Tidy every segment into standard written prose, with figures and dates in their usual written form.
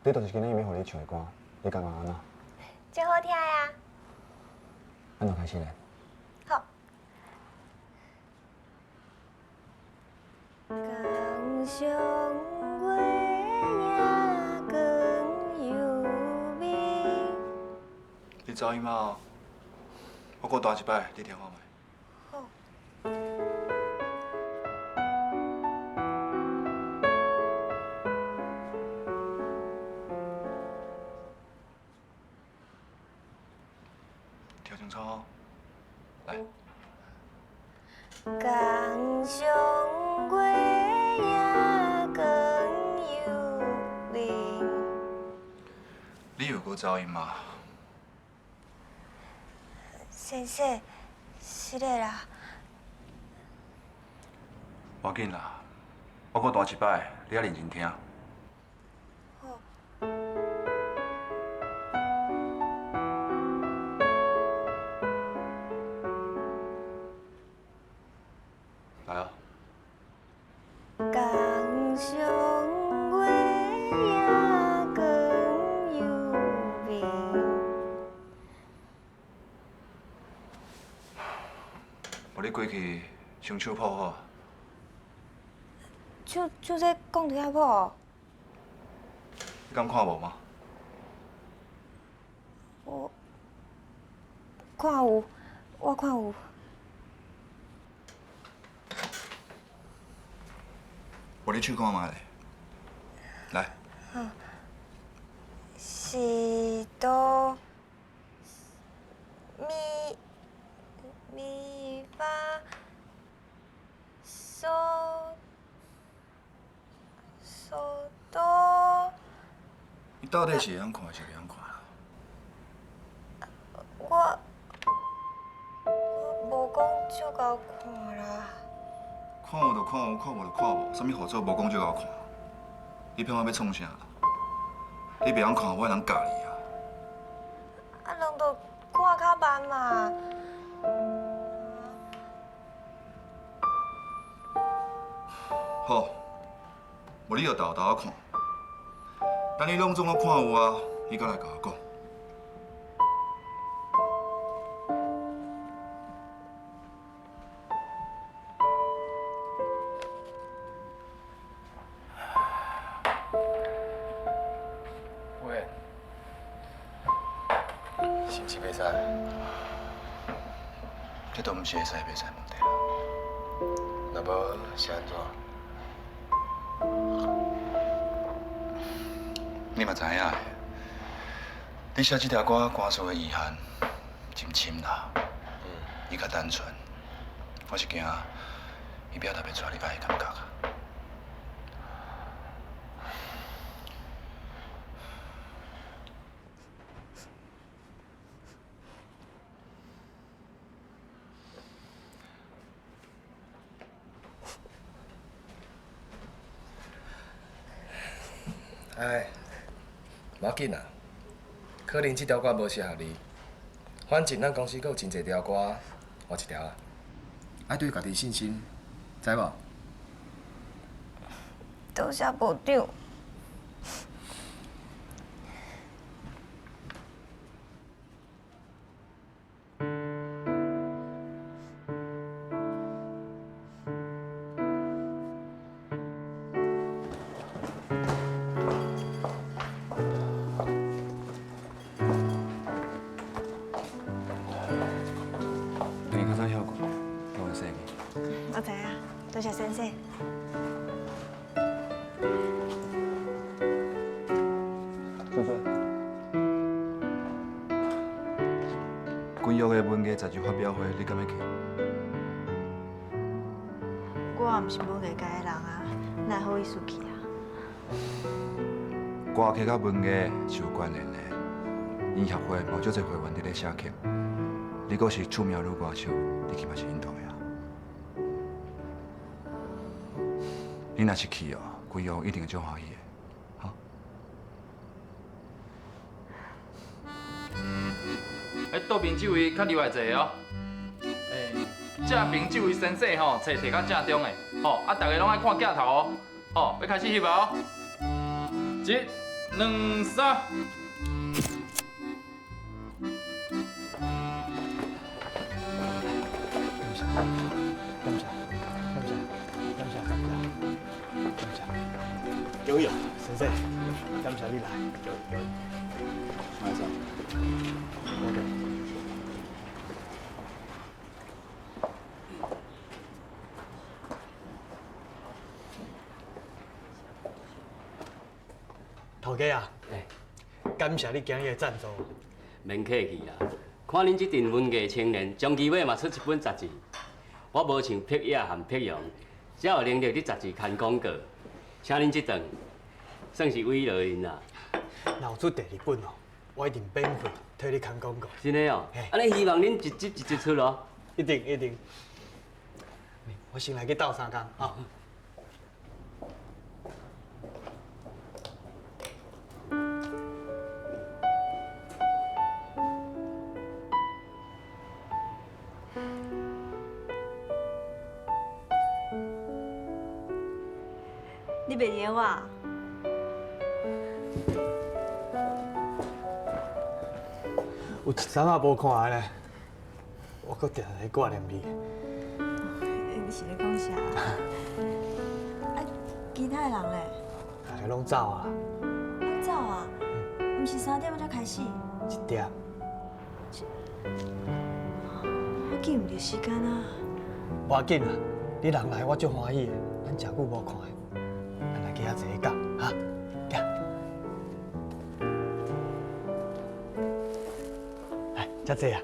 這就是今仔日欲予你唱的歌，你感覺按怎？真好聽啊！按怎開始咧？好。江上月影光又美。你走音啊？我閣彈一擺，你聽看覓。好。聽清楚哦，來。江上月影光又明。你有閣走音嗎？先生，是的啦。無要緊啦，我閣彈一擺，你愛認真聽。好。來啊！江上月影光又明。無你過去先手譜好。手手這講佇遐譜？你敢看無嗎？我看有，我看有。無你試看覓咧，來。好。是哆咪咪發嗦嗦哆。你到底是會曉看，還是袂曉看啦？我無講借共看啦。看有就看有，看無就看無，啥物號做無講借共看？你騙我欲創啥啦？你袂曉看，我會通教你啊。啊，人就看較慢嘛。好，無你就沓沓仔看。等你攏總攏看有啊，你閣來共我講。喂，是毋是袂使？這都毋是會使袂使問題啦。若無是按怎？你嘛知影的，你寫這條歌歌詞的意涵真深啦。伊較單純，我是驚伊表達袂出來你愛的感覺。哎，無要緊啦，可能這條歌無適合你，反正咱公司閣有真濟條歌，換一條啊。愛對家己信心，知無？多謝部長。等伊較早歇睏，我會洗去。我知影，多謝先生。叔叔，君約的文藝雜誌發表會，你敢欲去？我也毋是文藝界的人啊，哪會好意思去啊？歌曲佮文藝是有關聯的，𪜶協會嘛有足濟會員佇咧寫曲，你閣是出名女歌手，你去嘛是應當的啊。你若是去哦，君約一定會足歡喜的，哈。欸，倒邊這位較入來坐哦。欸，正邊這位先生吼，冊提較正中的，吼，啊，逐家攏愛看鏡頭哦，吼，欲開始翕啊哦。一、兩、三。感謝，感謝，感謝，感謝，感謝，感謝。有有，先生，感謝你來。來走。 OK。頭家啊，感謝你今日的贊助。免客氣啦，看恁這陣文藝青年，長期尾嘛出一本雜誌，我無像碧野和碧陽，才有能力佇雜誌刊廣告，請恁這頓，算是慰勞𪜶啦。若有出第二本哦，我一定免費替你刊廣告。真的哦，按呢希望恁一集一集出哦。一定一定。我先來去鬥相共啊。你袂認我？有一陣仔無看咧，我閣定定掛念你。你是咧講啥？啊，其他的人咧？大家攏走啊。攏走啊？毋是3點才開始？1點。我記毋著時間啊。無要緊啦，你人來我足歡喜的，咱誠久無看的，咱來去遐坐講，哈，行。來，遮坐啊。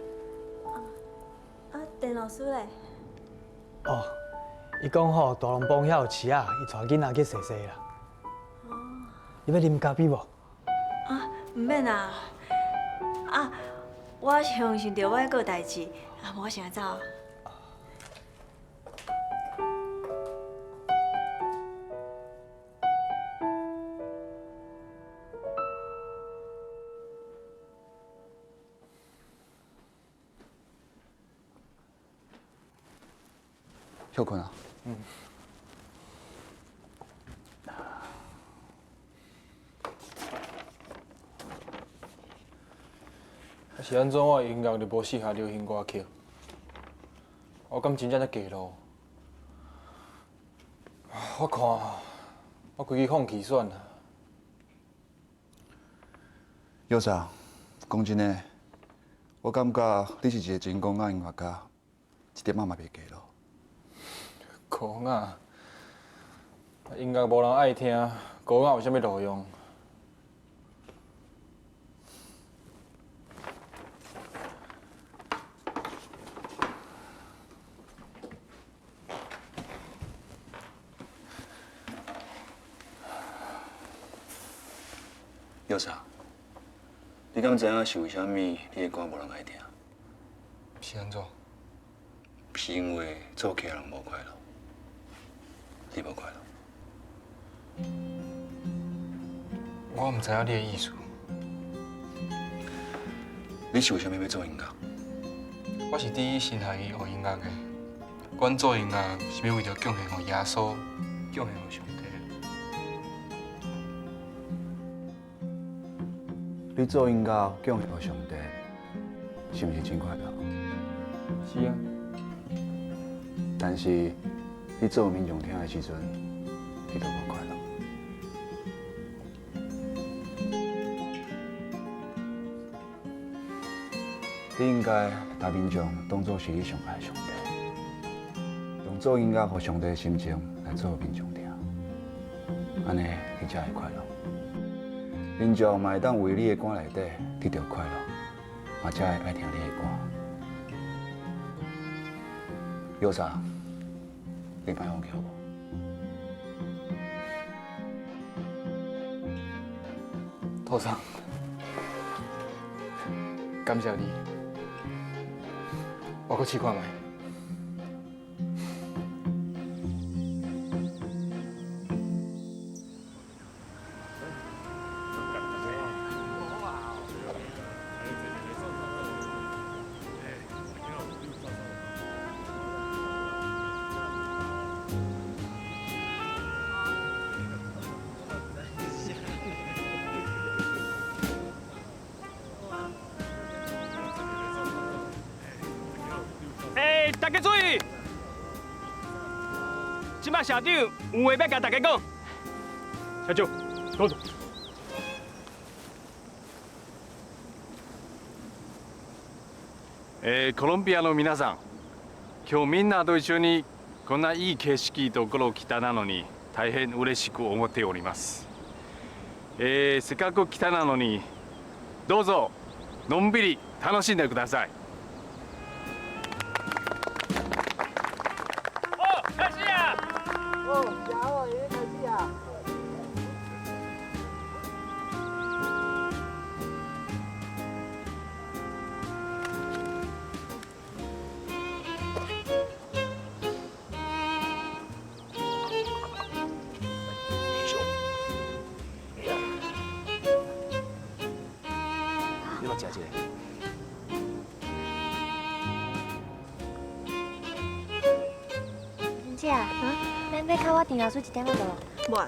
啊，鄧老師咧？哦，伊講吼，大龍埔遐有池仔，伊帶囡仔去踅踅啦。哦。你欲啉咖啡無？啊，毋免啦。啊，我相信著我還閣有代誌，啊，無我先來走。休睏啊。嗯。啊是按怎我的音樂就無適合流行歌曲？我敢真正遮低落？我看我規矩放棄算啦。耀才，講真的，我感覺你是一個真戇仔音樂家，一點仔嘛袂低落。戇仔，音樂無人愛聽，戇仔有啥物路用？耀才，你敢知影是為啥物你的歌無人愛聽？是按怎？是因為做曲的人無快樂，你無快樂。我毋知影你的意思。你是為啥物欲做音樂？我是佇神學院學音樂的。阮做音樂是欲為著貢獻予耶穌，貢獻予上帝。你做音樂貢獻予上帝，是毋是真快樂？是啊。但是你做民眾聽的時陣，你就無快樂。你應該把民眾當作是你上愛的上帝，用做音樂予上帝的心情來做民眾聽，按呢你才會快樂。民眾嘛會當為你的歌內底得著快樂，嘛才會愛聽你的歌。耀才，你莫放棄好無？土桑，感謝你，我閣試看覓。這擺社長有話欲共大家講。社長，どうぞ。コロンビアの皆さん、今日みんなと一緒にこんないい景色ところ来たなのに大変嬉しく思っております。せっかく来たなのに、どうぞのんびり楽しんでください。哦，開始啊！哦，食好，開始啊！你嘛食一个。姐，咱欲較我鄭老師一點仔無？無。啊，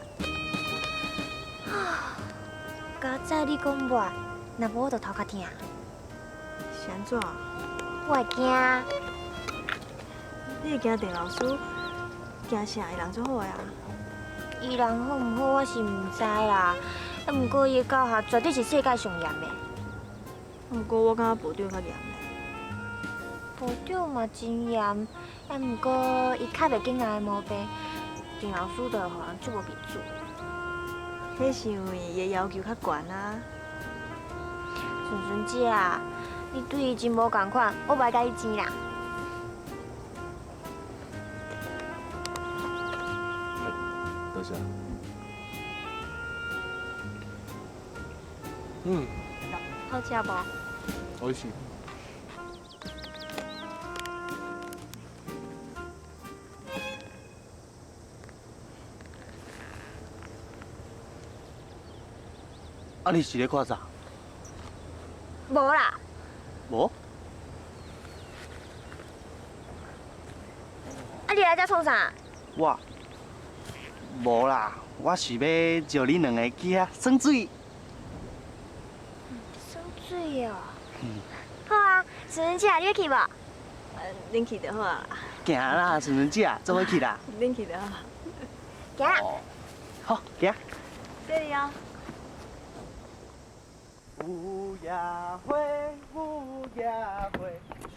佳哉你講無，若無我就頭殼疼。是按怎？我會驚。你會驚鄭老師？驚啥？伊人足好的啊。伊人好毋好，我是毋知啦。啊，毋過伊的教學絕對是世界上嚴的。毋過我感覺部長較嚴咧。部長嘛真嚴，啊，毋過伊較袂緊人的毛病，鄭老師就會予人足無面子。彼是因為伊的要求較懸啊。純純姐啊，你對伊真無仝款，我無愛佮你爭啦。多謝。嗯。好食無？おいしい。啊，你是咧看啥？無啦。無？啊，你來遮創啥？我？無啦，我是欲招恁兩个去遐耍水。耍水哦。好啊，純純姐，你欲去無？恁去就好啊。行啦，純純姐，做伙去啦。恁去就好。行啦。好，行。這裡哦。有野花，有野花，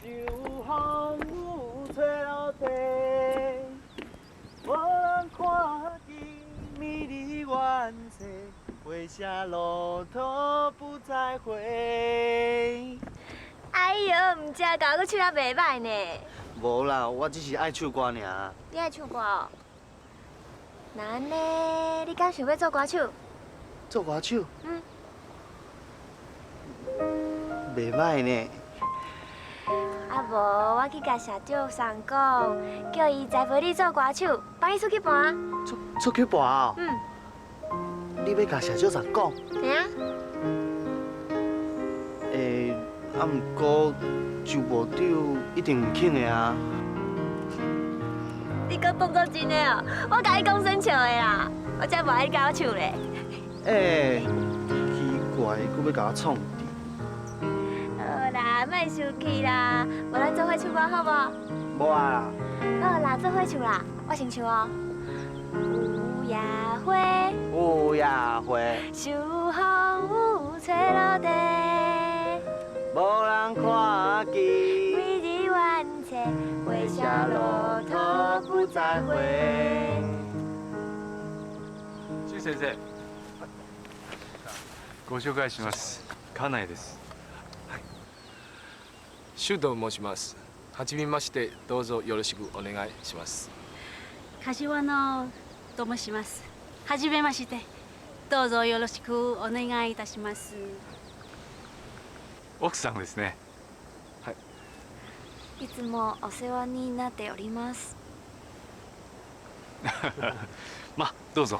受風雨吹落地，无人看见美丽原册，花谢路途不再回。哎哟，毋食够，阁唱啊袂歹呢。无啦，我只是爱唱歌尔。你爱唱歌哦？那按呢，你敢想欲做歌手？做歌手？嗯。袂歹呢。啊無，我去共社長送講，叫伊栽培你做歌手，放你出去盤。出去盤哦？嗯。你欲共社長送講？嘿啊。欸，啊，毋過周部長一定毋肯的啊。你閣當作真的哦？我共你講耍笑的啦，我才無愛你教我唱咧。欸，奇怪，閣欲共我創治。好啦，莫生氣啦，無咱做伙唱歌好無？無啊。好啦，做伙唱啦，我先唱哦。有野花，有野花，受風雨吹落地，無人看見。美麗原冊，花謝路途不再回。周先生，ご紹介します。家内です。周と申します。はじめまして、どうぞよろしくお願いします。柏野と申します。はじめまして、どうぞよろしくお願いいたします。奥さんですね。はい。いつもお世話になっております。まあ、どうぞ。